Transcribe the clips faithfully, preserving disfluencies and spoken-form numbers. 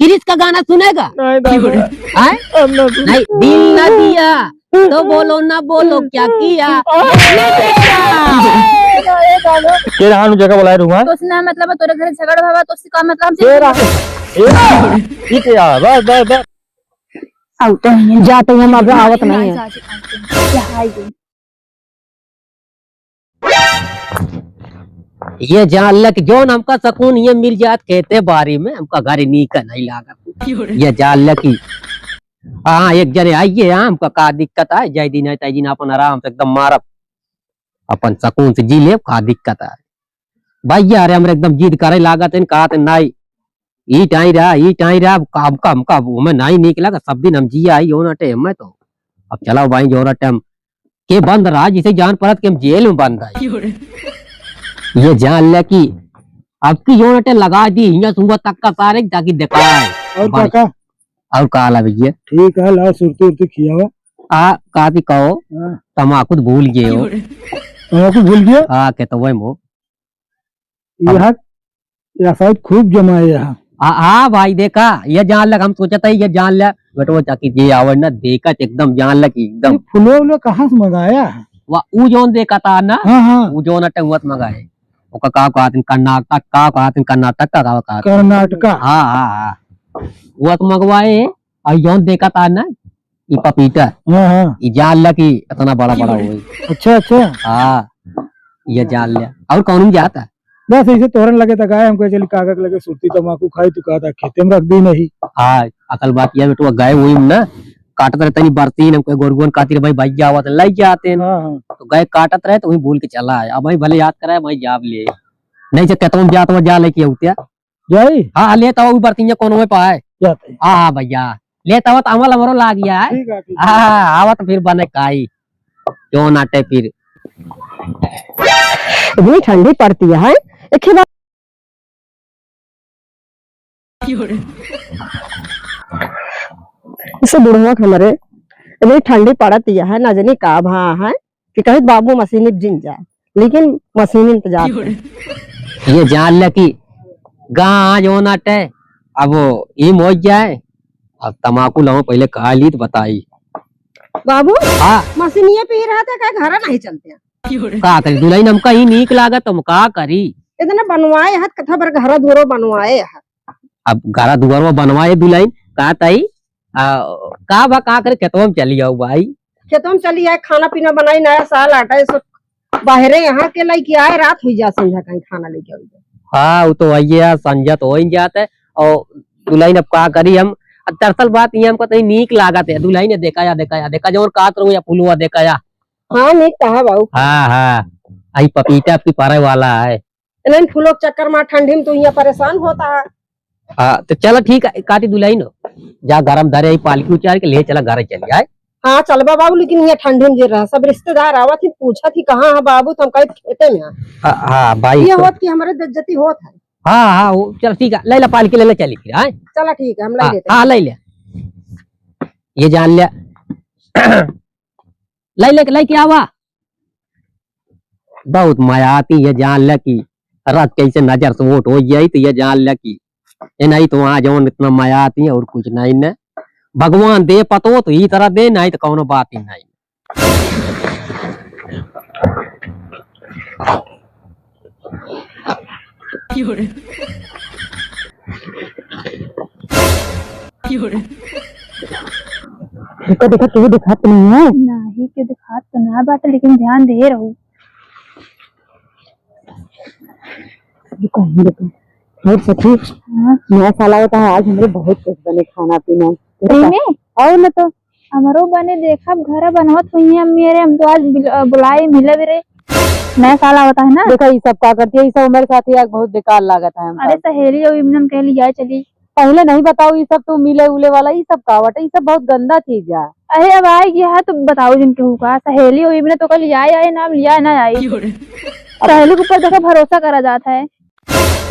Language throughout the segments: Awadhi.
क्रिश का गाना सुनेगा? नहीं दादा। आय? हम ना सुने। नहीं, दिल ना दिया तो बोलो ना बोलो क्या किया? के रहा नु जगह बोलाए रुआ। तो उसने मतलब तोरे घर झगड़ा भावा तो उससे का मतलब हमसे? के रहा? ए, ई के आ, बस, बस, बस। आउट है। जाते ही हम अब आवत नहीं है। क्या है ये? ये जान ले कि जौन हमका सकून ये मिल जात खेते बारी में, हमका घर नीक नहीं लागत। ये जान ले कि हाँ, एक जने आइए, हाँ, हमका का दिक्कत है, जय दिन है, तय दिन अपन आराम से एकदम मारब, अपन सकून से जी लेब, का दिक्कत है? भैया, अरे, हमरे एकदम जिद करे लागत है, कहत है, "नहीं, ई टाई रहा, ई टाई रहा, अब काम का, हमका, हमें नहीं नीक लगा, सब दिन हम जिया आई, यो ना टे, हमें तो।" अब चलाओ भाई, जो ना टाइम के बंद रहा, जिसे जान परत कि हम जेल में बंद है। ये जान ले कि अब की यो ना टे लगा दी, हियां सुबह तक का सारे, ताकि दिखाए। और बड़ी काका? और का हाल है भैया? ठीक है, लाओ सुरती उरती खियावा। आ, का दी कहो, हाँ। तमाकू तो भूल गए हो। तमाकू भूल गया? हाँ, के तो वही मो। यहाँ, या शायद खूब जमा है यहाँ। हाँ, हाँ भाई, देखा, ये जान लग, हम सोचा था, ये जान ले, बेटो, जाके जे आवे ना, देखा, एकदम जान लग, एकदम। ये फुलो उलो कहाँ से मंगाया है? वा, ऊ जौन देखा था ना, हाँ, हाँ। ऊ जौन अटे हुआ मंगाए। ओका का कहत हैं, कर्नाटक का कहत हैं, कर्नाटक का का कहत हैं? कर्नाटका। हाँ, हाँ, हाँ। हुआ तो मंगवाए, और जौन देखा था ना, ई पपीता, हाँ, हाँ। ई जान ला कि इतना बड़ा बड़ा होई। अच्छा, अच्छा। हाँ, ये जान लिया। और कौन जाता? बस ऐसे तोहरन लगे तक आए, हमको चली कागज लगे सुरती तमाकू खाई, तू कहता खेते में रख दी नहीं। हाँ, असल बात यह बेटवा गए वही में ना, काटत रहे तनी बरसीन, हमको गोरुअन खातिर भाई भैया आवत, लई जाते हैं। हाँ, हाँ। तो गए काटत रहे तो वही भूल के चला आए। अब वही भले याद कराए, वही जाब लिए। नहीं से कहता हूँ जात हुआ जा लेके आऊ क्या? जाई? हाँ, हाँ, लेता हूँ बरसीन कोनो में पाए। जाते हैं। हाँ, हाँ भैया, लेता हुआ तो अमल हमरो लाग गया है। ठीक है, ठीक है। हाँ, हाँ, आवा तो फिर बने काई। क्यों नाटे फिर? इतनी ठंडी पड़ती है, एक ही बार। इसे बुढ़वा के हमरे इतनी ठंडी पड़ती है, ना जानी का भा है कि कहीं बाबू मशीनी जिन जा, लेकिन मशीनी इंतजार कर। ये जान ले कि गाँ आज होना टे, अब वो ई मोज जाए, अब तमाकू लाओ पहले खा ली तो बताई। बाबू, हाँ। मशीनिये पी रहा था, का घरा नहीं चलते हैं? का करी दुल्हन, हमका ही नीक लागत, हम का करी? इतना बनवाए हाथ, कथा भर घरा दुआरो बनवाए हाथ। अब घरा दुआरो बनवाए दुल्हन, का ताई? आ, का बा, का करे, खेतवा में चली आओ भाई। खेतवा में चली आए, खाना पीना बनाई, नया साल आटा, ये सब बाहरे यहाँ के लइके आए, रात हुई जा, संझा कहीं खाना लेके आई। हाँ, वो तो वही है, संझा तो हो ही जाता है। और दुल्हन अब का करी हम, अब दरअसल बात ये हमको तनी नीक लागत है, दुल्हन ने देखा या, देखा या, देखा जो और कात रहो या फुलवा देखा या। हाँ, नीक कहा बाबू। हाँ, हाँ, आई पपीता आपकी पारे वाला है। इन्हन फूलों के चक्कर में ठंडी में तू यहाँ परेशान होता है। हाँ, तो चला ठीक है, काटी दुल्हन हो। जा गरम धरे, आई पालकी उचार के ले चला, घर चल जाए। हाँ, चलबा बाबू, लेकिन यहाँ ठंडी में जे रहा, सब रिश्तेदार आवत ही, पूछत ही, "कहाँ है बाबू?" तो हम कहे, "खेते में है।" हाँ, हाँ, भाई, ये तो होत कि हमारे बेइज्जती होत है। हाँ, हाँ, वो, चल ठीक है, ले ला पालकी, ले ले चली फिर, हाँ? चला ठीक है, हम ले हाँ, लेते हैं। हाँ, ले ले। ये जान ले। लाई लेके, लाई के आवा। बहुत मया आती, ये जान ले कि रात कैसे नजर से वोट हो जाई, तो ये जान ले कि ये नहीं तो वहाँ जौन इतना मया आती है और कुछ नहीं ने। भगवान दे पतो तो ई तरह दे, नहीं तो कौनो बात ही नहीं। देखा, देखा, केहू देखात तो नहीं है। नहीं, केहू देखात तो ना बाटे, लेकिन ध्यान दे रहू। ये कहीं देखो। और सखी, हाँ। नया साल आवता है, आज हमरे बहुत कुछ बने खाना पीना। सही में? और न तो। हमरो बने देखब, घर बनवत हुई है मेरे, हम तो आज बिल-, अ, बुलाए मिले भी रहे। नया साल आवता है ना। देखा, ई सब का करती है, ई सब हमारे साथ ही आज बहुत बेकार लागत है हमका। अरे सहेली, अभी हमने कहली जाए चली। पहले नहीं बताओ, ई सब तू मिले उले वाला, ई सब का बाटे, ई सब बहुत गंदा चीज है। अरे अब आई गया है तो बताओ जिन केहू का, सहेली हुई हमने तो कल लिया आए, नाम लिया ना आई। अब सहेली के ऊपर देखो भरोसा करा जात है।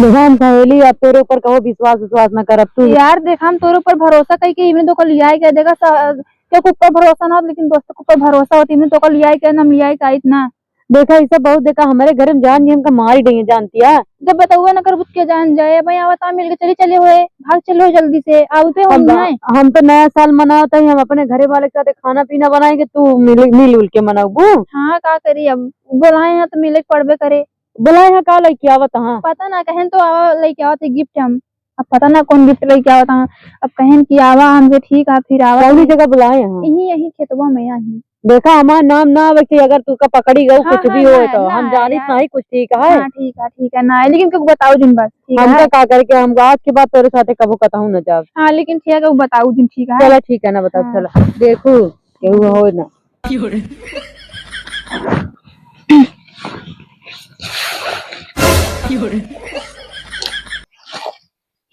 देखा, हम सहेली, अब तोरे ऊपर कहो विश्वास विश्वास ना करब तू। यार, देखा, हम तोरे ऊपर भरोसा कई के इमने तो कल लिया के देखा, स-, केहू के ऊपर भरोसा ना हो, लेकिन दोस्त के ऊपर भरोसा होती, इमने तो कल लिया के, हम लिया के आइत ना। देखा, ई सब बहुत, देखा, हमरे घरे में जान जी हमका मारी डइहैं, जानतिया। जब बतउबे न करबू त के जान जाए। भाई, आवत आ, मिल के चली, चले हुए, भाग चलो जल्दी से, आवते हम हम ना, आए। हम तो नया साल मनावत हई, हम अपने घरे वाले के साथे खाना पीना बनाएंगे, तू मिल, मिल उल के मनाउबू। हाँ, का करी अब, बोलाए हैं तो मिले के पड़बे करे। बोलाए हैं का, लइके आवत हाँ? पता ना, कहेन तो आवा, लइके आवत है gift हम। अब पता ना कौन gift लइके आवत हाँ। अब कहेन कि आवा, हम के ठीक है, फिर आवा। कौनी जगह बोलाए हैं? यही, यही खेतवा में, यही। देखा, हमार नाम ना आवे कि अगर तू का पकड़ी गऊ, हाँ, कुछ हाँ, भी ना, होए तो ना, हम जानित यार। नहीं कुछ, ठीक है? हाँ, ठीक है, ठीक है, ना, लेकिन केहू बताऊ जिन बस, ठीक हमका है? का करे के, हम आज के बाद तोरे साथे कबो कतहूँ न जाब। हाँ, लेकिन ठीक है, केहू बताऊ जिन, ठीक है? चला, ठीक है ना, बताओ, हाँ। चला। देखू, केहू होए ना।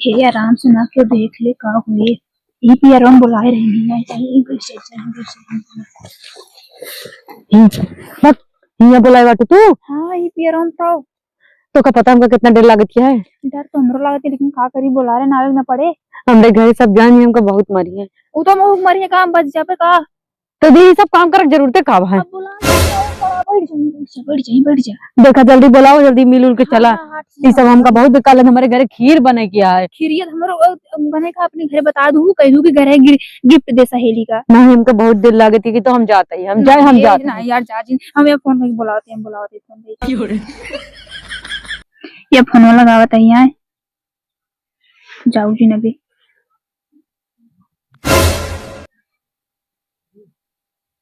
हे, आराम से ना क्यों देख ले का हुए। ई पियरवा में बुलाए रहे नहीं, आई, आई, आई, बैठ जा, बैठ जा, बैठ जा। हम्म, बस, हियाँ बुलाए बाटू तू? हाँ, ई पियरवा में तो। तो का पता हमका कितना डर लागत है? डर तो हमरो लागत है, लेकिन का करी, बुला रहे ना, आवे ना पड़े। हमरे घरे सब जान ही हमका बहुत मारी है। उ तो मुँह मारी है, काम बच जाबे का? तो दी, ई सब काम करक जरूरते का बा है? अब बुला ले, बैठ जा, बैठ जा, बैठ जा, बैठ जा। देखा, जल्दी बुलाओ, जल्दी मिल उल के हाँ, चला। हाँ, हाँ, ठीक ई सब है। हमका बहुत बेकार लगे, हमरे घरे खीर बने के आए। खीरिया तो हमरो, अ, बने का अपने घरे बता दू, कह दू कि घर है, गि-, gift दे सहेली का। नहीं, हमका बहुत देर लागत है कि तो हम जाते ही, हम जाए, हम नहीं, जाते नहीं हैं। यार, जा जी, हम ये फोन करके बुलावते हैं, हम बुलावते हैं, फोन पे। ये फोन लगावत है यहाँ। जाऊ जी नबी।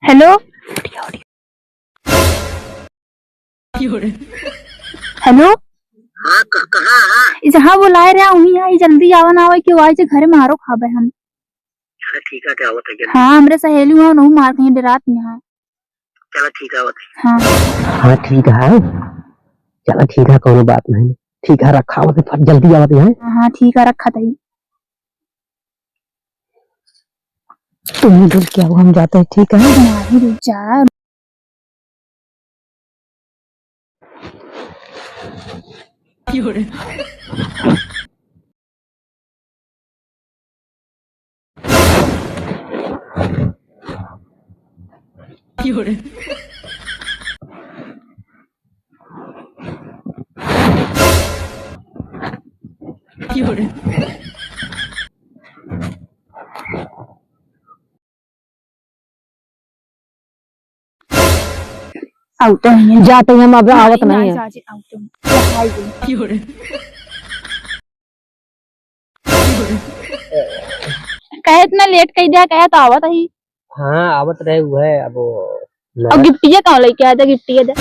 हेलो? हेलो? हाँ, क-, कहाँ, हाँ? जहाँ बुलाए रहे, वहीं आई, जल्दी आवा ना आवा, कि वो आई जे घरे मारो खाबे हम। चला ठीक है, क्या होता है, जल्दी। हाँ, हमरे सहेली हुआ, नहु मार कहीं डरात यहाँ। चला ठीक है, आवत है। हाँ। हाँ, ठीक है। चला ठीक है, कौनो बात नहीं। ठीक है, रखा आवत है, फट जल्दी आवत है। हाँ, हाँ, ठीक है, रखा तही। तुम इधर क्या हुआ, हम जाते हैं, ठीक है? नहीं, रुक जा। आउते हैं। जाते हैं हम, अब हाँ, आवत नहीं, नहीं है। जाजे, आउते हैं। हाय जी। कहे इतना लेट कई दिया, कहे तो आवत ही। हाँ, आवत रहे, वो है, अब वो और गिफ्टिया कहाँ लेके आया था, गिफ्टिया दे।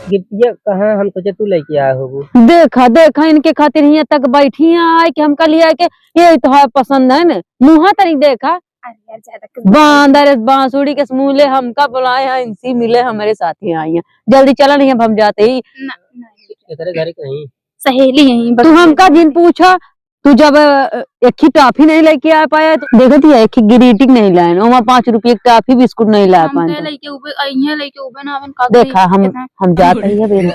गिफ्टिया कहाँ, हम सोचे तू लेके आया होगू। देखा, देखा, इनके खातिर हियाँ तक बैठी हैं आए कि हमका लिया के, ये तो है पसंद है ना, मुँहा तनी देखा। अरे यार, ज्यादा कुछ बांदर, बांसुरी के मुँह ले हमका बुलाए हैं, इनसे मिले, हमरे साथ ही आई हैं। जल्दी चला नहीं, अब हम जाते ही। ना, ना। एकरे घरे कहीं। सहेली हैं, बस तू हमका जिन पूछा, तू जब, अ, एक ही टॉफी नहीं लेके आ पाया, तो देखत ही है, एक ही greeting नहीं लाए, ओमा पाँच रुपये की टॉफी बिस्कुट नहीं ला हम पाए कहे तो। लेके उबे, अइहें लेके उबे ना, अपन का देखा, करी, हम, कितना हम जात ही है बेरा।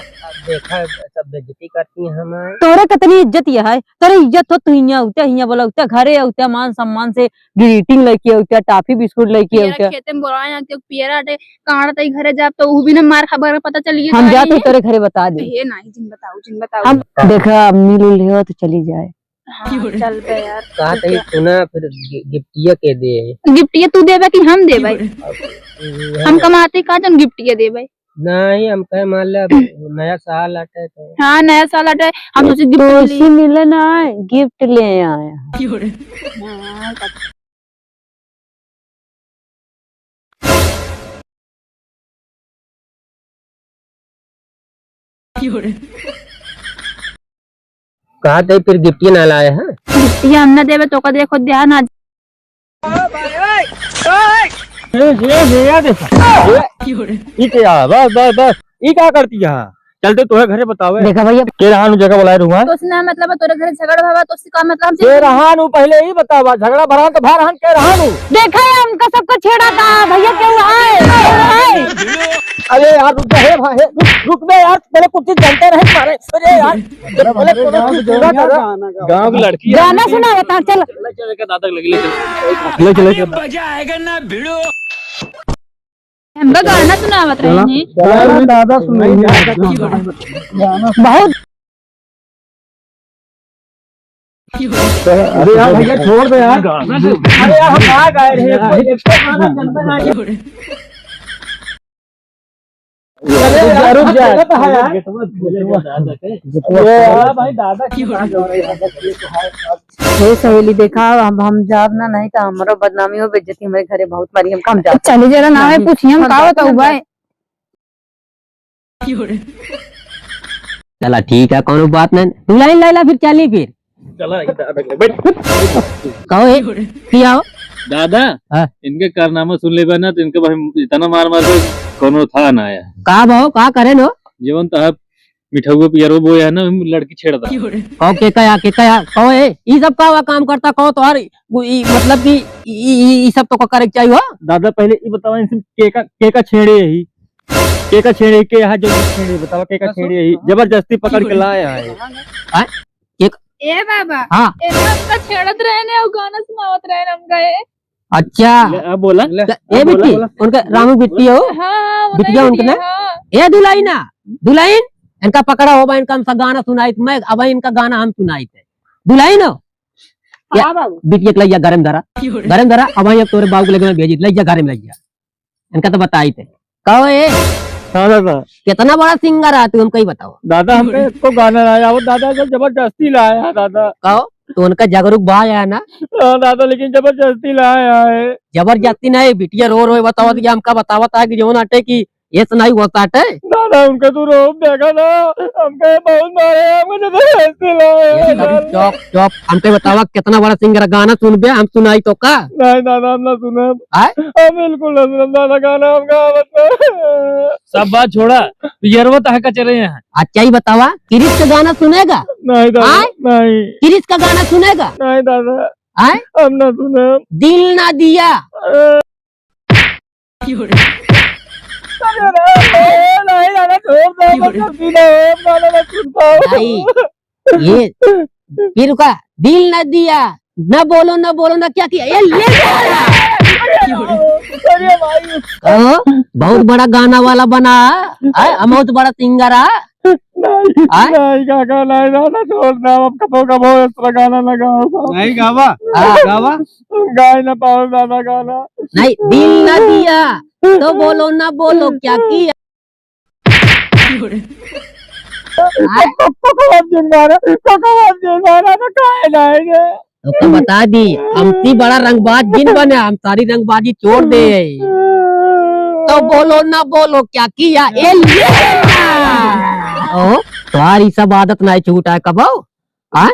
देखा, सब बेइज्जती करती हैं हमार। तोरे कितनी इज्जत ये है, तोरे इज्जत हो, तू हियाँ उते, हियाँ बोला उते, घरे उते, मान सम्मान से greeting लेके उते, टॉफी बिस्कुट लेके पियरा उते। खेते में बोलाए, यहाँ के पियरा आटे, कांड तई घरे जाब तो उ भी ना मार खबर पता चलिए हम जाए जात ही। तोरे घरे बता दे। हे नाही, जिन बताऊ, जिन बताऊ। हम देखा, मिल उल हो तो चली जाए। हाँ, चल बे यार। कहा तई सुना, फिर गि-, गिफ्टिया के दे। गिफ्टिया तू देबे कि हम देबे? अब, हम कमाते का जन गिफ्टिया देबे? नहीं, हम कहे मान ले, अब नया साल आटे तो। हाँ, नया साल आटे, हम सोचे गिफ्ट तो मिली। उसी मिले ना आए, गिफ्ट ले आए। हाँ, कहा तई फिर गिफ्टिया ना लाए हैं? गिफ्टिया हम ना देबे तो का देखो ध्यान आ। ये, ये, ये, ये देखो। ये, ई क्या? बस, बस, बस। ई का करती है? चलते तोहे घरे बतावे। देखा भैया। के रहान उ जगह बुलाए रहुआ? तो उसने मतलब तोरे घरे झगड़ा भवा, तो उससे का मतलब हमसे? के रहान उ पहले ही बतावा, झगड़ा भरान तो भा रहन के रहान उ। देखा है हमका सबका छेड़ा था, भैया क्यों आए? क्यों आए? अरे यार रुक जा, हे भाई, हे, रुक, रुक बे यार, पहले कुछ चीज जानते रहे तुम्हारे। अरे यार, पहले गाँव कुछ के पूरा जोड़िया करो। गाना गाओ। गाँव की लड़की है। गाना सुना बता, चल। ले चल के दादा के लगे, ले चल। ले चल, ले चल। मजा आएगा ना भिड़ो। हमका गाना सुनावत रहे हैं। गाना दादा सुनाई। बहुत। अरे यार भैया, छोड़ दे यार। अरे यार, हम ना गाए रहे, कोई एक तो गाना जनता ना। अरे यार, रुक जा। अरे यार भाई, दादा की बात हो रही है। हे सहेली, देखा, अब हम जाब ना, नहीं तो हमरो बदनामी हो, बेइज्जती हमरे घरे बहुत मारी, हम कम जाब। चली जरा ना है, पूछी हम का बताऊ भाई। चला ठीक है, कौनो बात नहीं, दुल्हन लैला फिर चली फिर। चला, इधर बैठ। कहो ए, की आओ? दादा, हाँ। इनके कारनामा सुन लेबा ना, तो इनके भाई इतना मार मार के कोनो था ना आया। का भाव, का करे नो? जीवन तो आप मिठउआ पियरवा बोया है ना, लड़की छेड़ता। कहो के कया, के कया, कहो ए, ई सब का हुआ काम करता, कहो तोहार, वो ई, मतलब कि ई, ई, ई, ई सब तो का करे के चाहिए हो? दादा, पहले ई बतावा, इनसे के का, के का छेड़े यही? के का छेड़े, के यहाँ जो छेड़े, बतावा, के का छेड़े यही? जबरदस्ती पकड़ के लाए हैं। हाँ? के का? ए बाबा, हाँ। ए तो हमका छेड़त रहे ने, और गाना सुनावत रहे ने हमका, ए। अच्छा। ले, अब बोला। ले, ए अब बोला, बिट्टी, बोला। उनका रामू बिट्टी हो? हाँ, हाँ, वो बिटिया नहीं उनके बिटिया, ना? हाँ। ए दुल्हन ना, दुल्हन, इनका पकड़ा हो बा, इनका हमसे गाना सुनाई, मैं अब इनका गाना हम सुनाई थे। दुल्हन हो? या, हाँ बाबू। बिटिया के लइया गरम धरा, गरम धरा, अब ये तोरे बाबू के लगे में भेजी, लइया गरम लइया। इनका तो बताई थे। कहो ए, हाँ दादा। कितना बड़ा सिंगर है तू, हमका ही बताओ। दादा, हमका एको गाना ना आया, वो दादा सब जबरदस्ती लाया है दादा। कहो, तो उनका जगरुक भाई है ना? हाँ दादा, लेकिन जबरदस्ती लाया है। जबरदस्ती नहीं, बिटिया रो रो बतावत कि हमका बतावत है कि जौन आटे कि ये सुनाई होता है। दादा, उनका तू रोब देखा ना, हमका ये बहुत मारे, हमका जबरदस्ती लाया है। चुप, चुप, हमके बतावा कितना बड़ा सिंगर गाना सुनबे, हम सुनाई तो का? नहीं दादा, हम ना सुनब। आय? हम बिल्कुल ना सुनब दादा, गाना हमका आवत ना। सब बात छोड़ा, पियरवा तह का चले यहाँ। अच्छा ही बतावा, किरिस का गाना सुनेगा? नहीं दादा, आय? नहीं। किरिस का गाना सुनेगा? नहीं दादा, आय? हम ना सुनब। दिल ना दिया। अरे। अरे रे, नहीं दादा, छोड़ दे, बस अब जीना है, अब गाना ना सुन पाओ। नहीं, ये, ये रुका, दिल ना दिया, ना बोलो, ना बोलो, ना क्या किया, ये ले जा। अरे भाई। कहो, बहुत बड़ा गाना वाला बना, है, हम बहुत बड़ा सिंगर है। नहीं, आय? नहीं काका, नहीं दादा, छोड़ दे, अब कबो कबो इस तरह गाना लगाओ। नहीं गावा, हाँ। गावा। हम गाए ना पाओ दादा गाना। नहीं, दिल ना दिया, तो बोलो ना बोलो, क्या किया? आय? कोको जिन मारा, कोको जिन मारा, तो काहे नहीं रे? तो का बता दी, हमसे बड़ा रंगबाज जिन बने, हम सारी रंगबाजी छोड़ दे। तो बोलो ना बोलो, क्या किया? ए ले ना। ओ, तुम्हारी सब आदत नहीं छूटा है कबो? आय?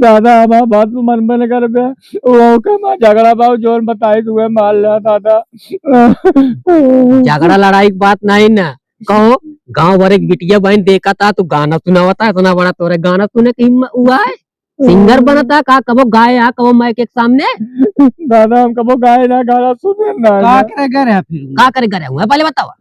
दादा, हमार बात तू मनबे न करबे। वो के मार झगड़ा बा, जोन बताई तू, मार लिया दादा। झगड़ा लड़ाई की बात नहीं ना। कहो, गांव भर एक बिटिया बहन देखा था, तू गाना सुनावता है, इतना बड़ा तोरे गाना सुने की हिम्मत हुआ है? सिंगर बनता का, कबो गाए हा, कबो माइक के सामने? दादा, हम कबो गाए ना, गाना सुने ना, का ना। करे गए रहे फिर? का करे गए हुआ, पहले बतावा।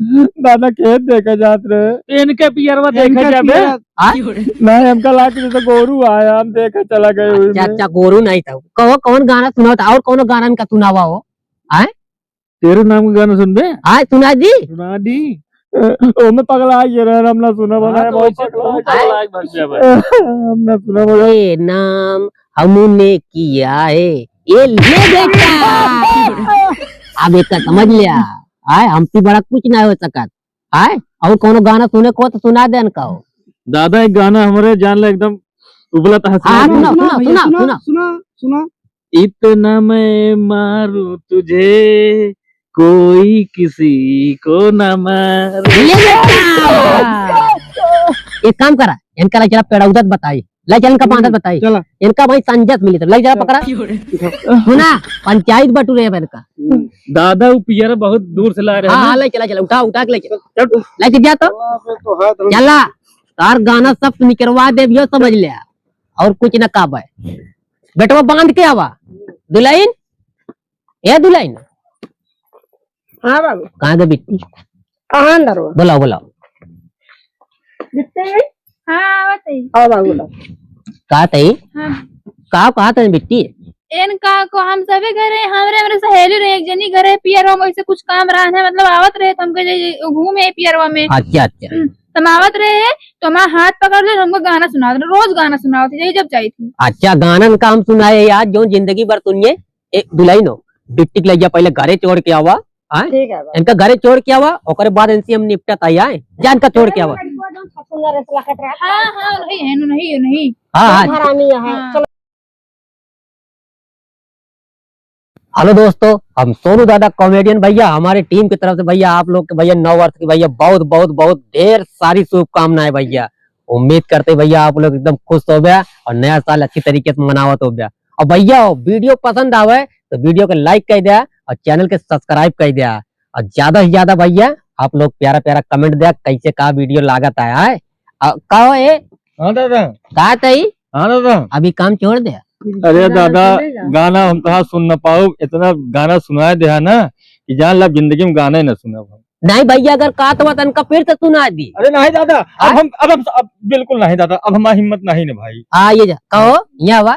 दादा, खेत देखे जात रहे। इनके पियरवा देखे इनके जाबे। पियर- हाँ? नहीं, हमका लाग के जैसे गोरू आया, हम देखे चला गए हुए अच्छा, में। अच्छा, गोरू नहीं था। कहो, कौन गाना सुनावता, और कौन गाना इनका सुनावा हो? आय? तेरे नाम का गाना सुनबे? आय, सुना दी। सुना दी। ए, ओमे पगला ये रहे, हम ना सुना हाँ, बनाए, तो बहुत वैसे पगला तो है। पगला है, भाग जाबे। हम ना सुना बनाए। ये नाम हमने किया है, ये ले बेटा। अब एक समझ लिया, आय, हमसे बड़ा कुछ ना हो सकत। आय, और कोनो गाना सुने को तो सुना देन कहो। दादा, एक गाना हमरे जान ले एकदम उबलत हंस हाँ, रहा है। सुना, सुना, सुना, सुना, सुना, सुना। सुना, सुना। इतना मैं मारूं तुझे, कोई किसी को ना मारे। ले बेटा। एक काम करा, इनका ला चला पेड़ौदत बताई, ला चला इनका बांधत बताई। चला। इनका भाई संजत मिली तो ला चला पकड़ा। सुना, पंचायत बटुरे है इनका। दादा, वो पियर बहुत दूर से ला रहे हाँ, हैं ना। हाँ, ले चला, चला, उठा, उठा के ले चला। चल। ले के जा तो। चला, तार गाना सब निकरवा दे, यो समझ ले। और कुछ न काबे। बेटवा बांध के आवा। दुल्हन, ए दुल्हन। हाँ बाबू। कहाँ गए बिट्टी? कहाँ अंदर हो? बुलाओ, बुलाओ। बिट्टी? हाँ, आवत है। आओ बाबू, बुलाओ। कहा तई? हाँ। का कहा तई बिट्टी? एन का को हम सभी घरे, हमरे, हमरे सहेली रहे, एक जनी घरे पियरवा में ऐसे कुछ काम रहन है, मतलब आवत रहे, तो हमके जे, जे घूमे पियरवा में। अच्छा, अच्छा। हम्म, तो हम आवत रहे, तो हमार हाथ पकड़ ले, हमको गाना सुनावत रहे, रोज गाना सुनावत रहे, यही जब जाई थी। अच्छा, गानन का हम सुनाए यार, जो जिंदगी भर सुनिए। ए, दुल्हन हो, बिट्टी के लइया पहले घरे छोड़ के आवा, हाँ? ठीक है बाबा। इनका घरे छोड़ के आवा, ओकरे बाद इनसे हम निपटत आई, आए। जा इनका छोड़ के आवा। हाँ, हाँ, नहीं है, नहीं, नहीं। हाँ, हाँ। हरामी है। हाँ। चलो। Hello दोस्तों, हम सोनू दादा comedian भैया, हमारे team की तरफ से भैया आप लोग के भैया नव वर्ष की भैया बहुत, बहुत, बहुत ढेर सारी शुभकामनाएं भैया। उम्मीद करते भैया आप लोग एकदम खुश होब्या और नया साल अच्छी तरीके से मनावत होब्या। और भैया video पसंद आवे तो video को like कर द्या और channel के subscribe कर द्या और ज्यादा से ज्यादा भैया आप लोग प्यारा प्यारा comment द्या कैसे का video लागत है, आए? और का हो ए? हाँ दादा। का तई? हाँ दादा। अभी काम छोड़ दे। अरे दादा, गाना हम कहाँ सुन न पाउब, इतना गाना सुनाए दे है ना कि जान ला जिंदगी में गाना ही ना सुनब हम। नहीं भैया, अगर का तो तनका फिर से सुना दी। अरे नहीं दादा, अब हाँ? हम, अब हम, अब बिल्कुल नहीं दादा, अब हमारी हिम्मत नहीं ना भाई। हाँ, ये जा, कहो, यहाँ वा।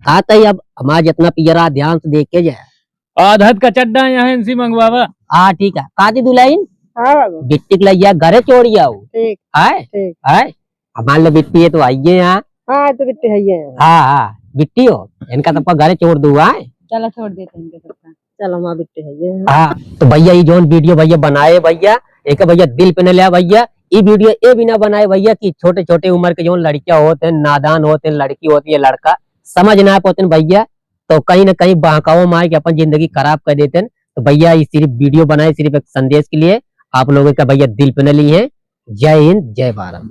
का तई अब हमारा जितना पियरा ध्यान से देख के जाए। आधत का चड्डा यहाँ इनसे मंगवावा। हाँ, ठीक है। का दी दुल्हन? हाँ बाबू। बिट्टी के लइया घरे छोड़ आओ। ठीक। है? ठीक। है? अब मान लो बिट्टी है तो आइए यहाँ। हाँ, तो बिट्टी है ये। हाँ, हाँ, बिट्टी हो, इनका सबका घरे छोड़ दूँ, आए? चलो, छोड़ देते हैं इनके सबका। चलो, हमार बिट्टी है ये। हाँ, तो भैया, ये जौन video भैया बनाए भैया, एक भैया दिल पे न लिया भैया, ये video ये भी ना बनाए भैया कि छोटे छोटे उम्र के जौन लड़कियां होते हैं, नादान होते हैं, लड़की होती है, लड़का समझ ना पाते हैं भैया, तो कहीं ना कहीं बहकावा में आए कि अपन जिंदगी खराब कर देते हैं। तो भैया, ये सिर्फ video बनाए, सिर्फ एक संदेश के लिए, आप लोगों का भैया दिल पे न ली है। जय हिंद, जय भारत।